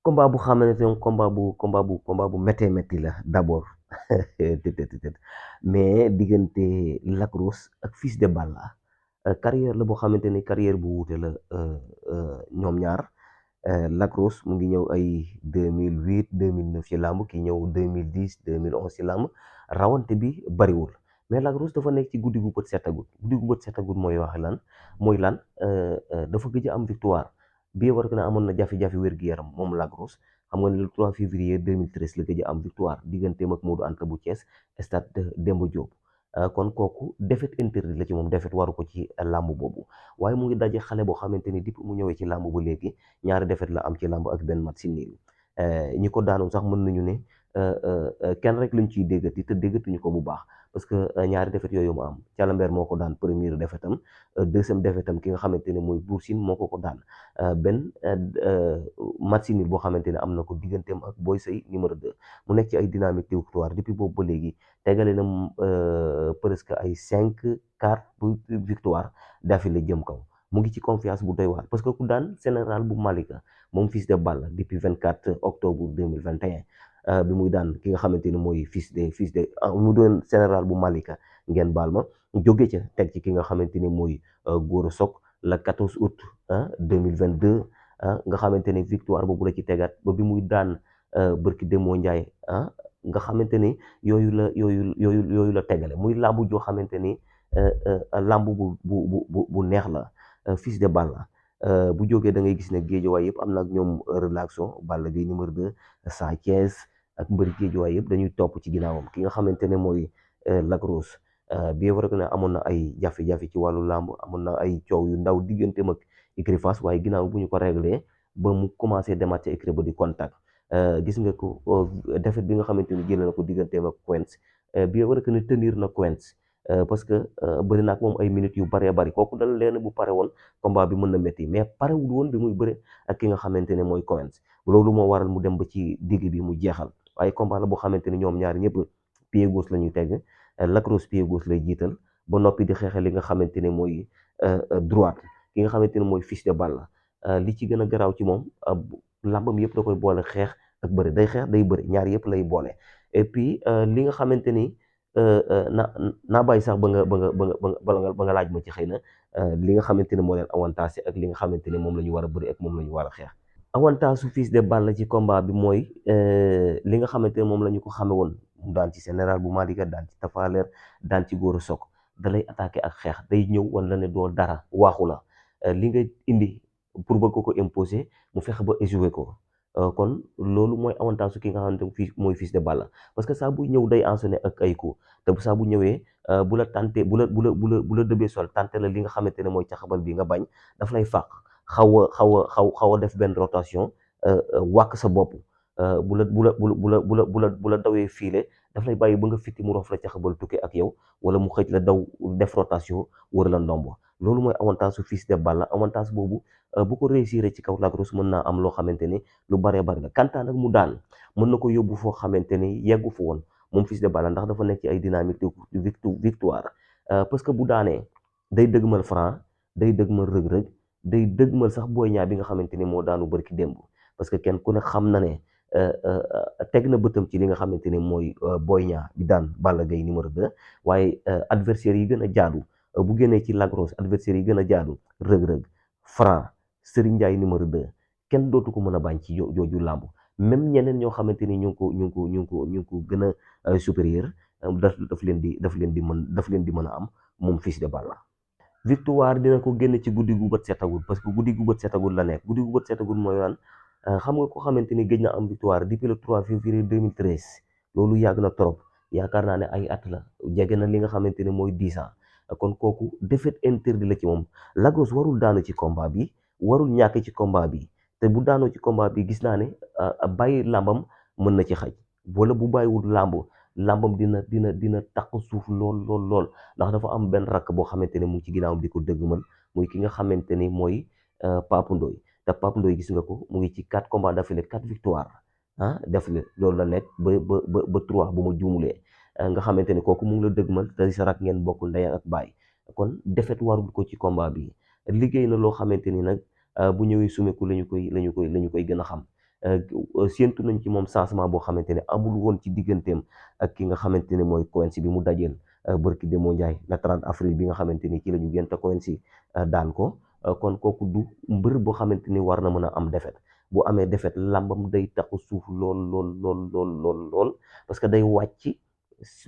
combat bu xamante ne combat bu méttee métti la d'abord mais diggante Lac Rose ak Fils de Balla carrière la boo xamante ni carrière bu wuute la ñoom ñaar. Lac Rose mu ngi ñëw ay 2008 2009 ci làmb ki ñëw 2010 2011 ci làmb rawante bi bariwul mais Lac Rose dafa nekk ci guddi gu bët setagul guddi gu bët setagul mooy lan dafa gëj a am victoire bii war na amoon na jafe-jafe wér-gu-yaram moom Lac Rose xam nga ne le 3 février 2013 la gëj a am victoire digganteem ak Modou Anta bu Thiès stade Demba Diop. kon kooku défaite interdit la ci moom défaite waru ko ci làmb boobu waaye mu ngi daje xale boo xamante ni depuis mu ñëwee ci làmb ba léegi ñaari défaite la am ci làmb ak benn match si niil ñi ko daanoon sax mën nañu ne kenn rek lañ ciy déggati te déggatuñu ko bu baax parce que ñaari défaite yooyu mu am Calamber moo ko daan première défaite am deuxième défaite am ki nga xamante ne mooy Bour Sine moo ko daan benn match si niil boo xamante ne am na ko digganteem ak Boy Sey numéro 2 mu nekk ci ay dynamique de victoire depuis boobu ba léegi tegale na presque ay 5-4 victoire d'affilée jëm kaw mu ngi ci confiance bu doy waar parce que ku daan général bu Malika moom Fils de Balla depuis 24 octobre 2021 bi muy daan ki nga xamante ni mooy mu doon général bu Malika ngeen baal ma jóge ca teg ci ki nga xamante ni mooy Gora Sock le 14 août 2022 nga xamante ni victoire boobu la ci tegaat ba bi muy daan bërki Demoo Njaay nga xamante ni yooyu la tegale muy làmb joo xamante ni làmb bu neex la. Fils de Balla bu jógee da ngay gis ne géejawaay yëpp am na ak ñoom relation Balla Gaye numéro 2 Sa Thiès ak mbëri géejawaay yëpp dañuy topp ci ginnaawam ki nga xamante ne mooy Lac Rose bien vrai que ne amoon na ay jafe-jafe ci wàllu làmb amoon na ay coow yu ndaw digganteem ak écurie Fass waaye ginnaaw bu ñu ko réglé ba mu commencé demaat ca écurie ba di contact gis nga ko défaite bi nga xamante ni jëlee na ko digganteem ak Quench bien vrai que ne tenir na Quench parce que bëri na ak moom ay minutes yu bëree bëri kooku dal leen bu pare woon combat bi mën na métti mais parewul woon bi muy bëre ak ki nga xamante ne mooy Quench loolu moo waral mu dem ba ci digg bi mu jeexal waaye combat la boo xamante ni ñoom ñaar ñëpp pied gauche la ñuy teg Lac Rose pied gauche lay jiital ba noppi di xeexal li nga xamante ne mooy droite ki nga xamante ne mooy Fils de Balla li ci gën a garaaw ci moom làmbam yëpp da koy boole xeex ak bëri day xeex day bëri ñaar yëpp lay boole et puis li nga xamante ni naa bàyyi sax ba nga laaj ma ci xëy na li nga xamante ne moo leen avantage ak li nga xamante ne moom la ñu war a bëri ak moom la ñu war a xeex. avantage su Fils de Balla ci combat bi mooy li nga xamante ne moom la ñu ko xame woon mu daan ci général bu Malika daan ci Tafaleer daan ci Gora Sock da lay attaqué ak xeex day ñëw wan la ne doo dara waaxu la li nga indi pour bëgg ko imposer mu fexe ba échoué ko. kon loolu mooy avantage su ki nga xamante fii mooy Fils de Balla parce que saa bu ñëw day enchaîner ak ay coups te saa bu ñëwee bu la tàntee bu la dëbee sol tànte la li nga xamante ne mooy caxabal bi nga bañ daf lay fàq xaw a def benn rotation wàkk sa bopp bu la dawee fiile daf lay bàyyi ba nga fitti mu rof la caxabal tukki ak yow wala mu xëj la daw def rotation wër la ndombo loolu mooy avantage su Fils de Balla avantage boobu bu ko réussir ci kaw Lac Rose mën naa am loo xamante ni lu baree bari la kantaan nag mu daan mën na ko yóbbu foo xamante ni yeggu fa woon moom Fils de Balla ndax dafa nekk ci ay dynamique de victoire parce que bu daanee day dëgmal Franc day dëgmal rëg-rëg day dëgmal sax Boy Niang bi nga xamante ni moo daanu bërki démb parce que kenn ku ne xam na ne teg na bëtam ci li nga xamante ni mooy Boy Niang bi daan Balla Gaye numéro 2 waaye adversaire yi gën a jaadu bu génnee ci Lac Rose adversaire yi gën a jaadu rëg-rëg Franc Serigne Ndiaye numéro 2 kenn dootu ko mën a bañ ci jooju làmb même ñeneen ñoo xamante ni ñu ngi ko gën a supérieur daf leen di mën a am moom Fils de Balla. victoire dina ko génne ci guddi gu bët setagul parce que guddi gu bët setagul la nekk guddi gu bët setagul mooy waan xam nga ko xamante ni gëj na am victoire depuis le 3 février 2013 loolu yàgg na trop yaakaar naa ne ay at la jege na li nga xamante ne mooy 10 ans kon kooku défaite interdit la ci moom Lac Rose warul daanu ci combat bi warul ñàkk ci combat bi te bu daanoo ci combat bi gis naa ne bàyyi làmbam mën na ci xaj wala bu bàyyiwul làmbam dina takk suuf lool ndax dafa am benn rakk boo xamante ne mu ngi ci ginnaawam di ko dëggmal muy ki nga xamante ni mooy Pape Ndoye te Pape Ndoye gis nga ko mu ngi ci 4 combats d'affilée 4 victoires d'affilée loolu la nekk ba 3 bu ma juumulee nga xamante ni kooku mu ngi la dëggmal te sa rak ngeen bokk ndey ak baay kon défaite warul ko ci combat bi liggéey na loo xamante ni nag bu ñëwee sumeku la ñu koy gën a xam séentu nañ ci moom changement boo xamante ne amul woon ci digganteem ak ki nga xamante ne mooy Quench bi mu dajeel bërki Demba Ndiaye le 30 avril bi nga xamante ni ci la ñu génte Quench daan ko kon kooku du mbër boo xamante ni war na mën a am defet bu amee defet làmbam day taxu suuf lool parce que day wàcc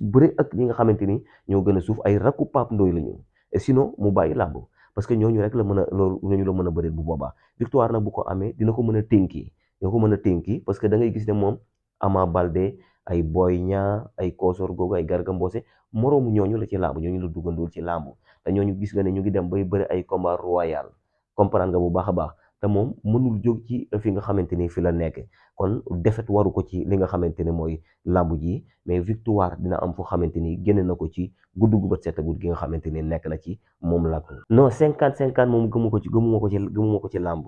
bëri ak ñi nga xamante ni ñoo gën a suuf ay rakku Pape Ndoye la ñu sinon mu bàyyi làmb parce que ñooñu rek la mën a loolu ñooñu la mën a bëri bu boobaa victoire nag bu ko amee dina ko mën a tënki dina ko mën a tënki parce que da ngay gis ne moom Ama Baldé ay Boy Niang ay Koosor googu ay Garga Mbossé moroomu ñooñu la ci làmb ñooñu la duggandool ci làmb te ñooñu gis nga ne ñu ngi dem bay bëri ay combat royal comprendre nga bu baax a baax te moom mënul jóg ci fi nga xamante ni fi la nekk kon defet waru ko ci li nga xamante ne mooy làmb ji mais victoire dina am foo xamante ni génne na ko ci gudd gu bët setagul gi nga xamante ni nekk na ci moom la ko non 50-50 moom gëmuma ko ci làmb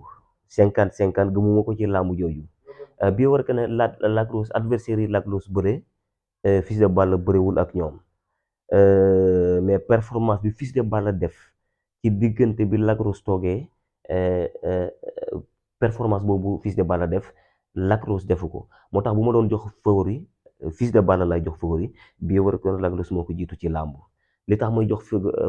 50-50 gëmuma ko ci làmb jooju bii war que ne Lac Rose adversaire yi Lac Rose bëre Fils de Balla bëriwul ak ñoom mais performance bi Fils de Balla def ci diggante bi Lac Rose toogee performance boobu Fils de Balla def Lac Rose defu ko moo tax bu ma doon jox favori Fils de Balla lay jox favori bii war que ne Lac Rose moo ko jiitu ci làmb li tax may jox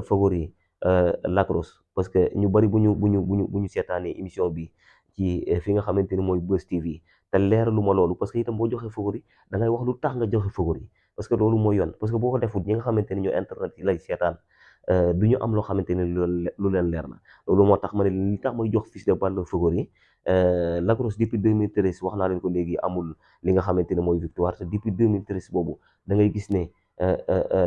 favori Lac Rose parce que ñu bari bu ñu seetaanee émission bi ci fi nga xamante ni mooy Buzz TV te leeralu ma loolu parce que itam boo joxee favori da ngay wax lu tax nga joxe favori parce que loolu mooy yoon parce que boo ko defut ñi nga xamante ni ñoo internet yi lay seetaan du ñu am loo xamante ni lu leen leer na loolu moo tax ma ne li tax may jox Fils de Balla favori Lac Rose depuis 2013 wax naa leen ko léegi amul li nga xamante ne mooy victoire te depuis 2013 boobu da ngay gis ne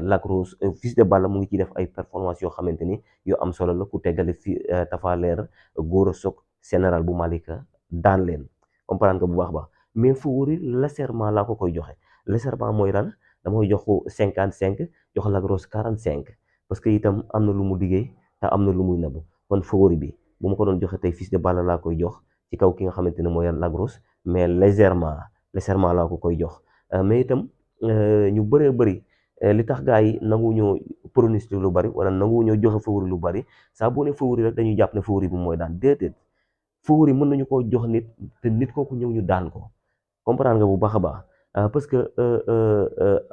Lac Rose Fils de Balla mu ngi ciy def ay performance yoo xamante ni yu am solo la ku teggale fi Tapha Leer Gora Sock général bu Malika daan leen comprendre nga bu baax baax mais favori légèrement laa ko koy joxe légèrement mooy lan damay jox ko 55 jox Lac Rose 45 parce que itam am na lu mu liggéey te am na lu muy nëbb kon favori bi bu ma ko doon joxe tey Fils de Balla laa koy jox ci kaw ki nga xamante ne mooy Lac Rose mais légèrement laa ko koy jox mais itam ñu bëree bëri li tax gars yi nanguwuñoo pronostic lu bari wala nanguwuñoo joxe favori lu bari saa boo ne favori rek dañuy jàpp ne favori bi mooy daan déedéet favori mën nañu koo jox nit te nit kooku ñëw ñu daan ko comprendre nga bu baax a baax parce que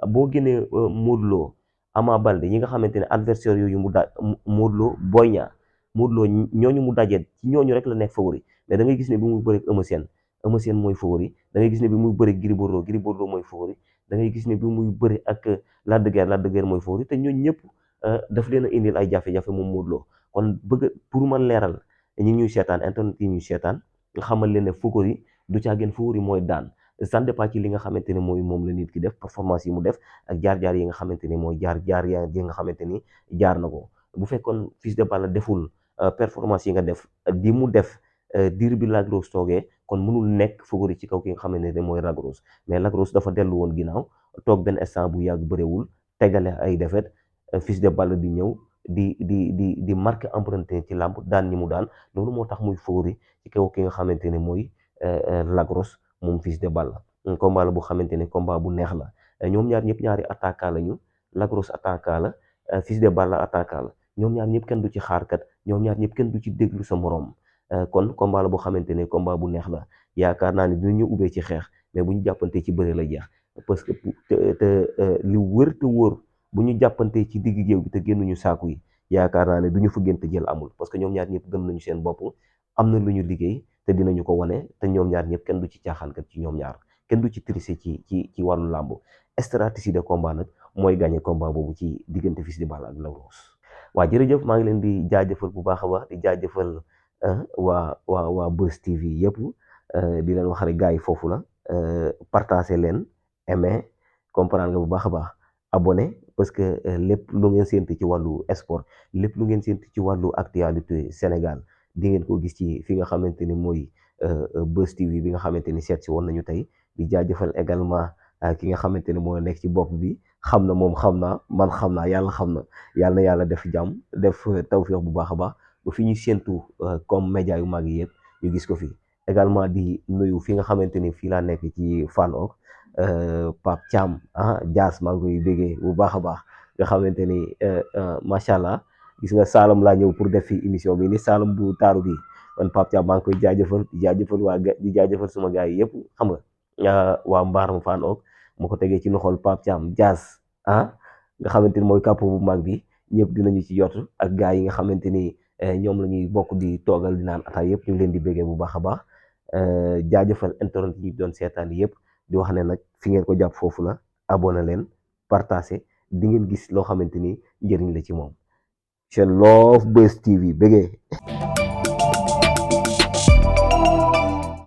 boo génnee Modou Lo Ama Baldé ñi nga xamante ne adversaire yooyu mu daa Modou Lo Boy Niang Modou Lo ñooñu mu dajee ci ñooñu rek la nekk favori mais da ngay gis ne bi muy bëri Eumeu Sène mooy favori da ngay gis ne bi muy bëri Gris Bordeaux mooy favori da ngay gis ne bi muy bëri ak Lac de Guiers mooy favori te ñooñu ñëpp daf leen a indil ay jafe-jafe moom Modou Lo kon bëgg pour man leeral ñi ñuy seetaan internet yi ñuy seetaan nga xamal leen ne favori du caageen favori mooy daan ça dépend ci li nga xamante ne mooy moom la nit ki def performance yi mu def ak jaar-jaar yi nga xamante ni mooy jaar yi nga xamante ni jaar na ko bu fekkoon Fils de Balla deful performance yi nga def di mu def diir bi Lac Rose toogee kon mënul nekk favori ci kaw ki nga xamante ne mooy Lac Rose mais Lac Rose dafa dellu woon ginnaaw toog benn instant bu yàgg bëriwul tegale ay défaite Fils de Balla di ñëw di marqué empreinte ci làmb daan ñi mu daan loolu moo tax muy favori ci kaw ki nga xamante ne mooy Lac Rose moom Fils de Balla combat la bu xamante ne combat bu neex la ñoom ñaar ñëpp ñaari attaquant lañu Lac Rose attaquant la Fils de Balla attaquant la ñoom ñaar ñëpp kenn du ci xaarkat ñoom ñaar ñëpp kenn du ci déglu sa morom kon combat la boo xamante ne combat bu neex la yaakaar naa ne dinañu ubbee ci xeex mais bu ñu jàppantee ci bëre la jeex parce que li wër te wóor bu ñu jàppantee ci digg géew bi te génnuñu saaku yi yaakaar naa ne du ñu fa gënte jël amul parce que ñoom ñaar ñëpp gëm nañu seen bopp am na lu ñu liggéey te dinañu ko wane te ñoom ñaar ñëpp kenn du ci caaxaankat ci ñoom ñaar kenn du ci tricher ci wàllu làmb stratégie de combat nag mooy gagné combat boobu ci diggante Fils de Balla ak Lac Rose waa jërëjëf maa ngi leen di jaajëfal bu baax a baax di jaajëfal waa Buzz TV yëpp di leen wax rek gars yi foofu la partager leen aimer comprendre nga bu baax a baax abonné parce que lépp lu ngeen séntu ci wàllu sport lépp lu ngeen séntu ci wàllu actualité Sénégal di ngeen ko gis ci fi nga xamante ni mooy Buzz TV bi nga xamante ni seet si woon nañu tey di jaajëfal également ki nga xamante ni moo nekk ci bopp bi xam na moom xam naa man xam naa yàlla xam na yàlla def jàmm def tawfeex bu baax a baax ba fi ñu séntu comme média yu mag yi yëpp ñu gis ko fi également di nuyu fi nga xamante ni fii laa nekk ci Fann ok Pape Thiam Dias maa ngi koy béggee bu baax a baax nga xamante ni macha allah gis nga Saalum laa ñëw pour def fi émission bi ni Saalum bu taaru bi man Pape Thiam maa ngi koy jaajëfal di jaajëfal waa ga di jaajëfal suma gars yi yëpp xam nga waa mbaar ma faan ook ma ko tegee ci loxol Pape Thiam Diaz nga xamante ni mooy kàpp bu mag bi ñëpp dinañu ci jot ak gars yi nga xamante ni ñoom la ñuy bokk di toogal di naan ataay yëpp ñu ngi leen di béggee bu baax a baax jaajëfal internet yi doon seetaan yëpp di wax ne nag fi ngeen ko jàpp foofu la abonné leen partagé di ngeen gis loo xamante ni njëriñ la ci moom. Love Buzz TV béggee